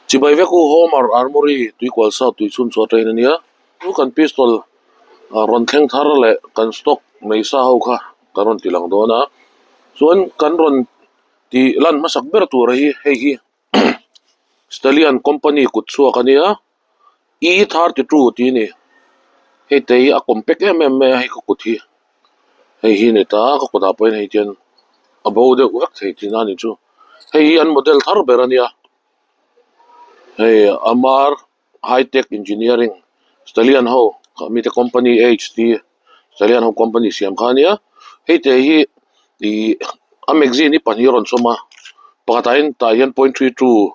Chibai vek u Homer Armory tuikual south tui chhun chu a train a nia. Chu kan pistol rawn thleng thar leh kan stock nei sa ho kha kan rawn ti lang dawn a. Chuan kan rawn tih lan hmasak ber tur hi hei hi Stallion company kut chhuak a nia E 32 tih a ni. Hei te hi a compact em em mai a hei ka kut hi hei hi a ni ta ka kutah pawhin hei hian a bo deuh vek thei tihna a ni chu. Hei hi an model thar ber a nia hei Amar High Tech Engineering Stallion ho mite company H T Stallion ho company siam kha a nia hei te hi ihh a magazine hi pahnih a rawn chhawm a pakhatah hian tah hian point 32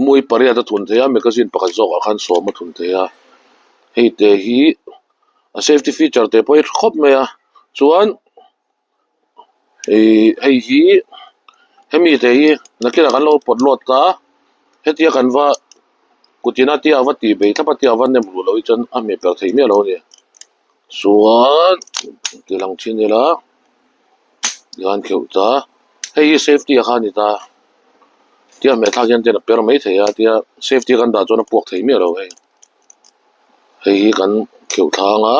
mui pariat a thun thei a magazine pakhat zawkah khan sawm a thun thei a hei te hi a safety feature te pawh hi a tha khawp mai a chuan. Ihh hei hi hemi te hi nakinah kan lo pawt lawt ta hetia kan va kutin a tia va tih bei thlap a tia va nem ruh loh hi chuan a hmeh per theih miah lo a ni chuan ti lang thin ila tikhan kheuh ta hei hi safety a kha a ni ta tia hmeh thlak hian ten a per mai thei a tia safety a kan dah chuan a puak thei miah lo hei hei hi kan kheuh thlang a.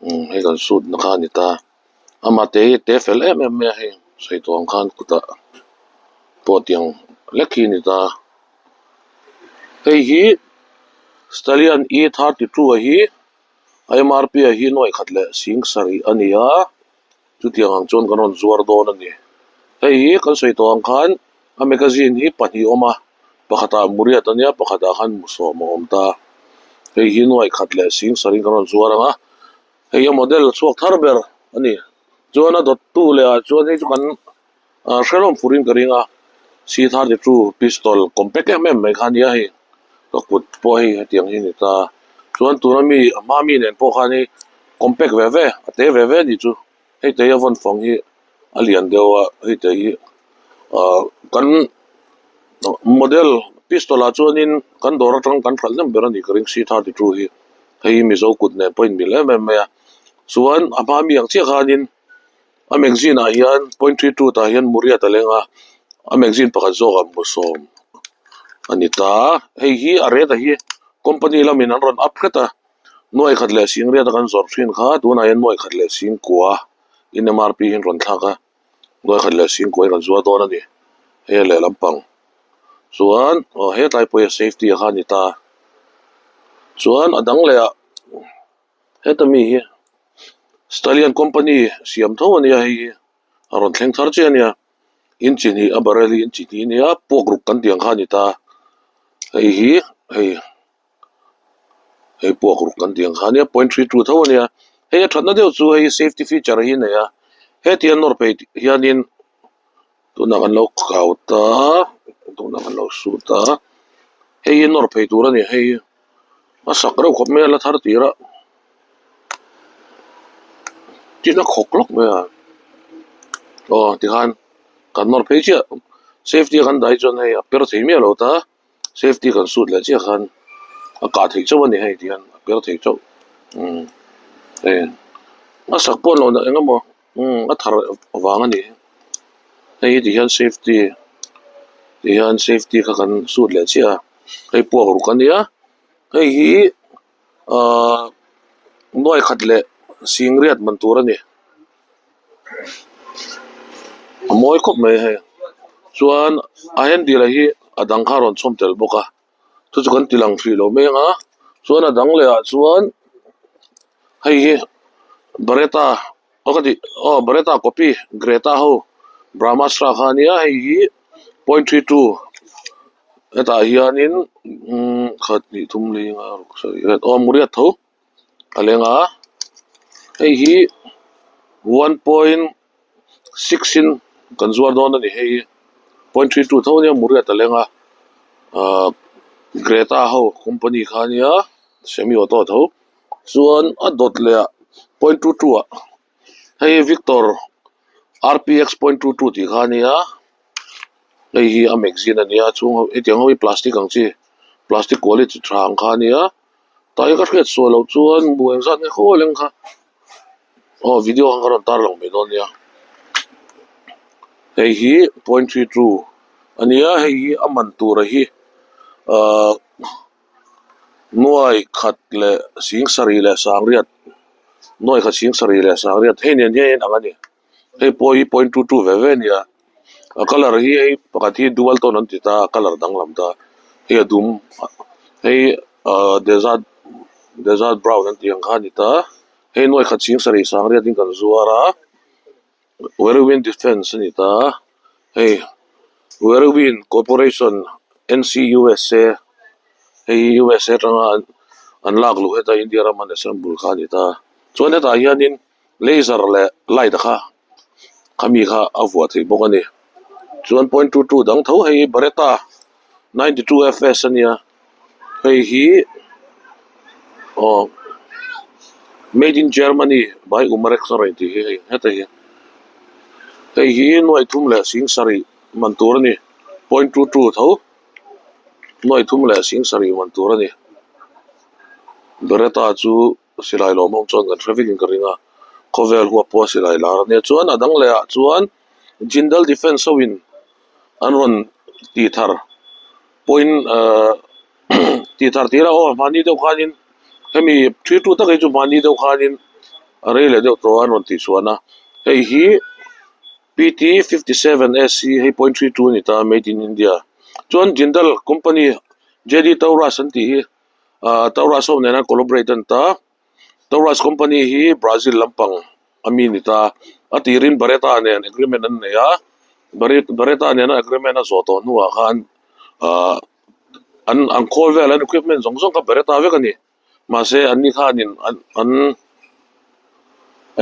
Umm hei kan suit na kha a ni ta amah te hi te fel em em mai a hei sawi tawh ang khan kutah pawh tiang lek hi a ni ta hei hi stallion e 32 a hi a mrp ah hi nuaih khat leh sing sarih a ni a chutiang ang chuan kan rawn zuar dawn a ni hei hi kan sawi tawh ang khan a magazine hi pahnih a awm a. Pakhatah muriat a nia pakhatah khan musawm a awm ta. Hei hi nuaih khat leh sing sarih kan rawn zuar ang a, hei a model chhuak thar ber a ni. Chuan a dawttu leh ah chuan hei chu kan ah hrelawm furin ka ring a, C 32 pistol compact em em mai kha a nia hei, ka kut pawh hei hetiang hi a ni ta. Chuan tuna mi a hma mi nen pawh khan hei compact ve ve a te ve ve a nih chu. Hei te hi a vawn fang hi a lian deuh a hei te hi ahh kan model pistol ah chuanin kan dawr atang kan hralh hnem ber a nih ka ring C 32 hi hei hi mizo kut nen pawh a inmil em em mai a chuan a hma mi ang chiah khanin a magazine ah hian point 32 tah hian muriat a leng a a magazine pakhat zawk ah hmusawm a ni ta hei hi a rate a hi company lamin an rawn up hret a. Nuai khat leh sing riat a kan zawrh thin kha tunah hian nuai khat leh sing kua in mrp hi an rawn thlak a nuai khat leh sing kua hi kan zuar dawn a ni hei a lehlam pang chuan aw hetlai pawh hi a safety a kha a ni ta chuan a dang leh ah heta mi hi stallion company siam tho a nia hei hi a rawn thleng thar chiah a nia inchi hnih a barrel hi inchi hnih a nia puak ruk kan tih ang kha a ni ta hei hi hei. Hei puak ruk kan tih ang kha ania point 32 tho ania hei a thatna deuh chu hei safety feature hi a nei a heti a nawr phei hianin tunah kan lo kau ta tunah kan lo sut a hei hi nawr phei tur a ni hei a sak reuh khawp mai a la thar tir a tin a khawk lawk mai a aw tikhan kan nawr phei chiah safety a kan dah hi chuan hei a per thei miah lo ta. Safety kan suit leh chiah khan a kah theih chauh a ni hei tihian a per thei chauh umm hei a sak pawh a lo eng emaw umm a thar vang a ni hei hi tihian safety tihian safety kha kan suit leh chiah a hei puak ruk a nia hei hi ahh nuai khat leh sing riat man tur a ni. A mawi khawp mai hei chuan a handle hi a dang kha a rawn chhawm tel bawk a chu chu kan ti lang hrih lo mai ang a chuan a dang leh ah chuan hei hi baretta aw ka tih aw baretta copy greta ho brahmastra kha a nia hei hi point 32 hetah hianin umm khat hnih thum li nga ruk sarih riat aw muriat tho. A leng a hei hi 1.6 in kan zuar dawn a ni hei hi 0.32 tho ania muriat a leng a ahh Greta ho company kha ania semi auto tho chuan a dawt leh ah 0.22 ah hei hi Victor rpx 0.22 tih kha ania hei hi a magazine ania chhung ho hetiang ho hi plastic ang chi plastic quality tha ang kha ania. Taia ka hriat sual loh chuan bu engzat nge khaw leng kha aw video khan ka rawn tar lang mai dawn nia hei hi 0.32 a nia hei hi a man tura hi. Ahh nuai khat leh sing sarih leh sangriat nuai khat sing sarih leh sangriat hei nen hian a inang a ni hei pawh hi point two two ve ve a ni a a colour hi hei pakhat hi dual tone an ti ta a colour danglam ta hei a dum hei ahh desert desert brown an tih ang kha a ni ta hei nuai khat sing sarih sangriat in kan zuar a. Werewin Defence a ni ta a, hei Werewin Corporation N_C_U_S_A hei hi U_S_A atanga an lak luh heta India rama an assemble kha a ni ta a, chuan hetah hianin laser leh light a kha khami kha a vuah theih bawk a ni chuan point two two dang tho hei hi Beretta 92 F_S a nia. Hei hi aw made in Germany by Umarex a rawn tih hi hei heta hi hei hi nuai thum leh sing sarih man tur a ni point two two tho nuai thum leh sing sarih man tur a ni Beretta chu silai lawm awm chuan kan hre vekin ka ring a khawvel huap pawh a silai lar a nia chuan a dang leh ah chuan Jindal defence ho in an rawn tih thar point ahh tih thar tir a aw hmani deuh khanin hemi thil tu tak hi chu hmani deuh khanin a rei leh deuh tawh a an rawn tih chhuah na hei hi P T 57 S C hei point 32 a ni ta made in India chuan Jindal company J D Taurus an tih hi ahh Taurus ho nena collaborate a ni ta Taurus company hi Brazil lampang a mi ni ta a tirin Beretta nen agreement an nei a Beretta nena agreement a zawh tawh hnuah khan ahh an an khawl vel an equipment zawng zawng kha Beretta vek a ni mahse an ni khanin an an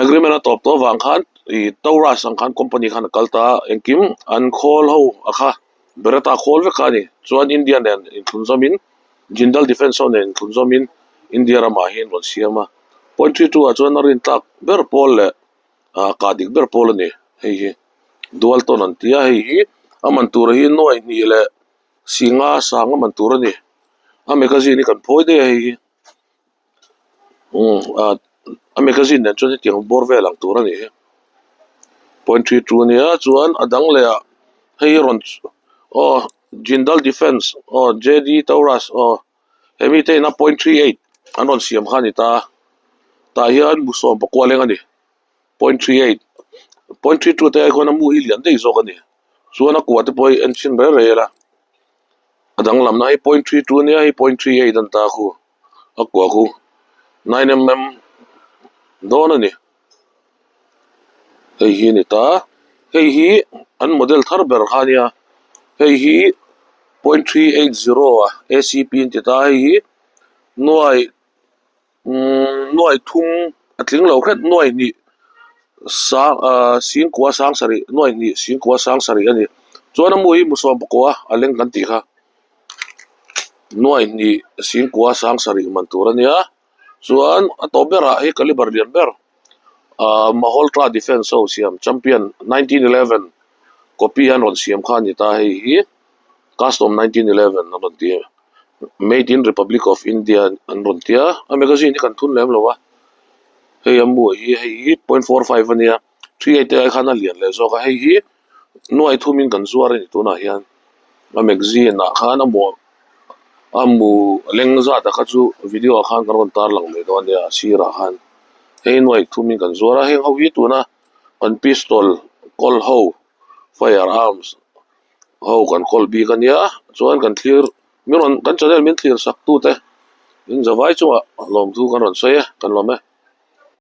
agreement a tawp tawh avang khan ih Taurus ang khan company khan a kal ta a engkim an khawl ho a kha Beretta khawl vek kha a ni chuan India nen inthlun zawmin Jindal Defence ho nen inthlun zawmin India ramah hian rawn siam a, point 32 ah chuan a rin tlak ber pawl leh ah kah dik ber pawl a ni hei hi dual tawn an ti a hei hi a man tur hi nuai hnih leh singa sang a man tur a ni a magazine hi kan phawi daih a hei hi umm ah a magazine nen chuan hetiang bawr vel ang tur a ni hi point 32 a nia chuan a dang leh ah hei hi rawn aw. Jindal Defence aw J_D Taurus aw he mite ina point 38 an rawn siam kha a ni ta tah hian bu sawm pakua leng a ni point 38 point 32 te ai khuan a mu hi lian daih zawk a ni chuan a kua te pawh hi en chhin rei rei ila a danglamna hi point 32 a nia hei point 38 a ni ta khu a kua khu 9mm dawn a ni. Hei hi a ni ta hei hi an model thar ber kha a nia hei hi point 380 a A_C_P an ti ta hei hi nuai umm nuai thum a tling lo hret nuai hnih sang ahh singkua sang sarih nuai hnih singkua sang sarih a ni chuan a mu hi musawm pakua a leng kan tih kha nuai hnih singkua sang sarih man tur a nia. Chuan a tawp berah hei caliber lian ber ahh Maholtra defence ho siam champion 1911 copy an rawn siam kha a ni ta hei hi custom 1911 an rawn ti a made in republic of India an rawn ti a a magazine hi kan thun lem lo a hei a mu hi hei hi point 45 a nia 38 te ai khan a lian leh zawk a hei hi nuai thumin kan zuar a ni tunah hian a magazine ah khan a muah. A mu leng zat a kha chu video ah khan kan rawn tar lang mai dawn a nia a sirah khan hei nuai thumin kan zuar a heng ho hi tuna kan pistol kawl ho fire arms ho kan kawl bik a nia chuan kan thlir min rawn kan channel min thlir sak tute in zavai chungah lawmthu kan rawn sawi e kan lawm e.